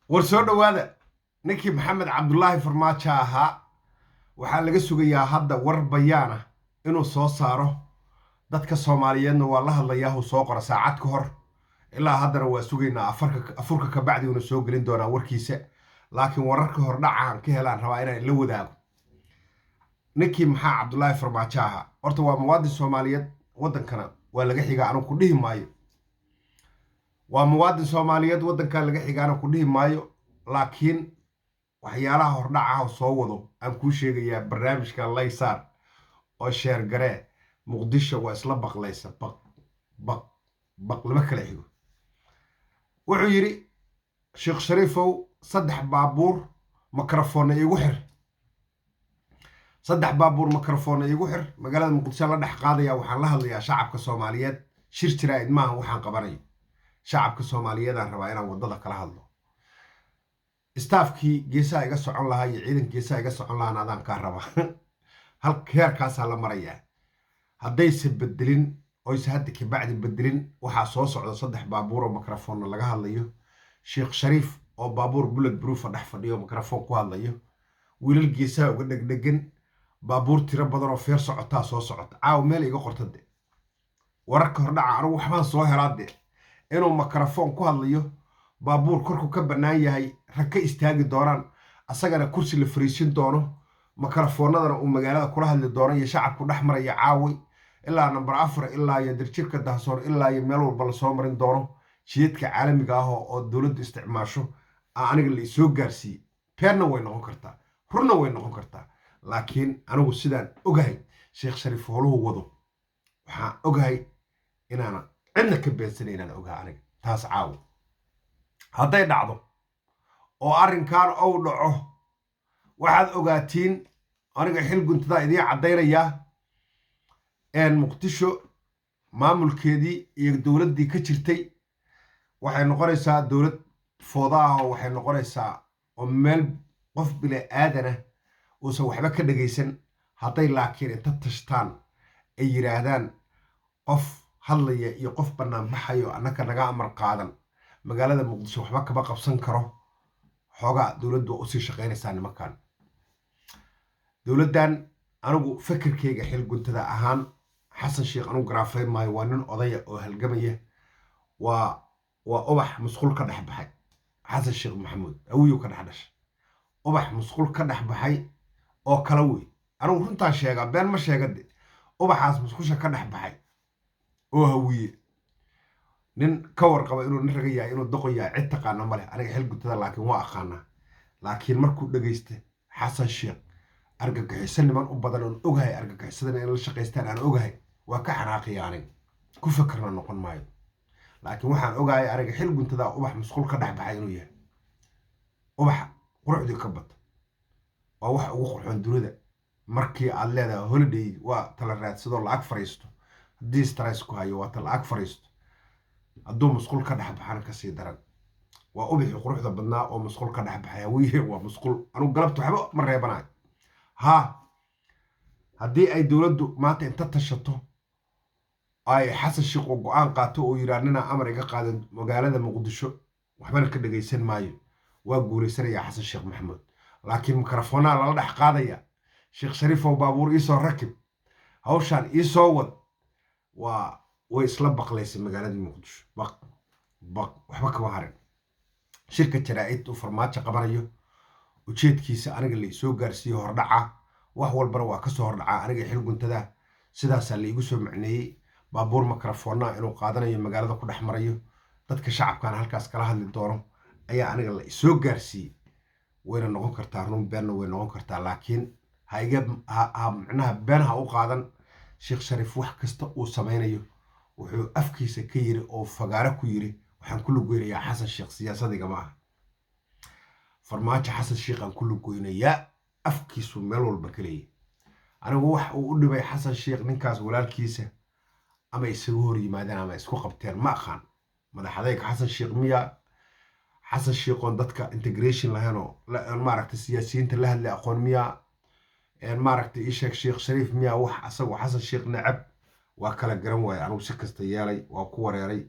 War soo dhowaada. Ninkii Maxamed Cabdulaahi Farmaajo ahaa waxaa laga sugayaa hadda war bayaana inuu soo saaro. Dadka Soomaaliyeedna waa la hadlayaa, soo qora saacad ka hor ilaa haddana waa sugaynaa. Afurka kabacdi uuna soo gelin doonaa warkiisa, laakiin wararka hordhacahan ka helaan rabaa inaan la wadaago. Ninkii Maxaa Cabdulaahi Farmaajo ahaa horta waa muwaadin Soomaaliyeed, waddankana waa laga xigaa, anigu ku dhihi maayo. Waa muwaadin Soomaaliyeed, waddankaa laga xigaana ku dhihi maayo, laakiin waxyaalaha hordhacaha soo wado aan kuu sheegayaa. Barnaamijka laysaar oo share garee. Muqdisho waa isla baqlaysa, baq baq baq, lama kala xigo. Wuxuu yidhi: "Sheekh Shariifow, 3 baabuur makarafoonna iigu xir, 3 baabuur makarafoonna iigu xir. Magaalada Muqdisho la dhex qaadaya, waxaan la hadlayaa shacabka Soomaaliyeed. Shir jiraa idmaaha waxaan qabanayo, shacabka Soomaaliyeedaan rabaa inaan waddada kala hadlo. Staff-kii geesaha iga socon lahaa iyo ciidanka geesaha iga socon lahaana adaan kaa rabaa." Hal heerkaasaa la marayaa. Haddayse bedelin oyse hadda kabacdi bedelin, waxaa soo socda 3 baabuur oo makarafoonna laga hadlayo, Sheekh Shariif oo baabuur bullet proof-a dhex fadhiyo, makarafoon ku hadlayo, wiilal geesaha uga dhegdhegan, baabuur tiro badan oo feer socotaa soo socota. Caawa meel iga qorta de. Wararka hordhaca anigu waxbaan soo helaa de, inuu makarafoon ku hadlayo, baabuur korku ka bannaan yahay, rag ka istaagi doonaan, asagana kursi la fariisin doono, makarafoonadana uu magaalada kula hadli doono iyo shacabku dhex maraya caaway, ilaa Number 4, ilaa iyo Dirjirka Dahsoon, ilaa iyo meel walba lasoo marin doono jidadka caalamiga ah oo dowladdu isticmaasho. Aniga la isoo gaarsiiyey. Beenna way noqon kartaa, runna way noqon kartaa, laakiin anigu sidaan ogahay Sheekh Shariif howluhu wado waxaan ogahay inaana cidna ka beensanay, inaan ogahay aniga taas. Caawo hadday dhacdo oo arrinkan ou dhaco, waxaad ogaatiin, aniga xil guntadaa idiin caddaynayaa, Muqdisho maamulkeedii iyo dowladdii ka jirtay waxay noqonaysaa dowlad fooda ah, oo waxay noqonaysaa oo meel qof bini aadana uusan waxba ka dhegaysan. Hadday laakiin inta tashtaan ay yidhaahdaan qof hadlaya iyo qof bannaan baxayo annaka naga amar qaadan, magaalada Muqdisho waxba kama qabsan karo. Xoogaa dowladdu waa usii shaqaynaysaa nimankan. Dowladdan anigu fikirkayga xil guntada ahaan, Xasan Sheekh anugu garaafay maayo. Waa nin odaya oo halgamaya. Waa ubax musqul ka dhex baxay. Xasan Sheekh Maxamuud awiyuu ka dhex dhashay, ubax musqul ka dhex baxay oo kala wey. Anigu runtaan sheegaa, been ma sheegade. Ubaxaas musqusha ka dhex baxay oo Hawiye, nin ka warqaba inuu nin raga yahay, inuu doqon yahay, cid taqaana ma leh. Aniga xil guntada laakiin waa aqaanaa. Laakiin markuu dhegaysta Xasan Sheekh argagixiso niman u badan oon ogahay, argagixisadana in la shaqaystaan aan ogahay, waa ka xanaaqaya. Aniga ku fakerna noqon maayo, laakiin waxaan ogahay aniga xil guntada ubax musqul ka dhex baxay inuu yahay. Ubaxa quruxdii ka bata, waa wax ugu qurxoon dunida. Markii aad leedahay holiday, waa tala raadsadoo lacag fariisto. Haddii stress ku hayo, waa ta lacag fariisto. Hadduu musqul ka dhex baxana, kasii daran. Waa ubixii quruxda badnaa oo musqul ka dhex baxay. Hawiye waa musqul. Anugu galabta waxba ma reebanayo. Haa, haddii ay dowladdu maanta inta tashato ay Xasan Sheekh oo go-aan qaato oo yidhaa ninaa amar iga qaadan magaalada Muqdisho waxbana ka dhegaysan maayo, waa guulaysanayaa Xasan Sheekh Maxamuud. Laakiin mikrofoonaa lala dhex qaadaya: "Sheekh Shariifow, baabuur iisoo rakib, hawshaan iisoo wad." Waa way isla baqlaysay magaaladii Muqdisho, baq baq, waxba kama harin. Shirka jaraa'id uu Farmaajo qabanayo ujeedkiisa aniga la isoo gaarsiiyo hordhaca, wax walbana waa kasoo hordhacaa. Aniga xil guntada sidaasaa la igu soo macneeyey: baabuur makarafoonnaa inuu qaadanayo, magaalada ku dhex marayo, dadka shacabkana halkaas kala hadli doono ayaa aniga la isoo gaarsiiyey. Wayna noqon kartaa run, beenna way noqon kartaa, laakiin ha iga ha macnaha been ha u qaadan. Sheekh Shariif wax kasta uu samaynayo wuxuu afkiisa ka yiri oo fagaare ku yiri: "Waxaan ku lugoynayaa Xasan Sheekh, siyaasadiga ma aha Farmaajo, Xasan Sheekhaan ku lugoynayaa." Afkiisu meel walba ka leeyahy. Anigu wax uu u dhibay Xasan Sheekh ninkaas walaalkiisa ama isagu hor yimaadeen ama isku qabteen ma aqaan. Madaxadayga Xasan Sheekh miya? Xasan Sheekhoon dadka integration lahaynoo maaragtay siyaasiyiinta la hadlay aqoon miya? Maaragtay ii sheeg, Sheekh Shariif miya wax asagoo Xasan Sheekh necab? Waa kala garan waaye. Anigu si kasta yeelay, waa ku wareeray.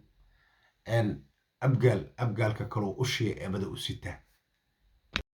Abgaal abgaalka kaloo ushiya eebada u sitaa.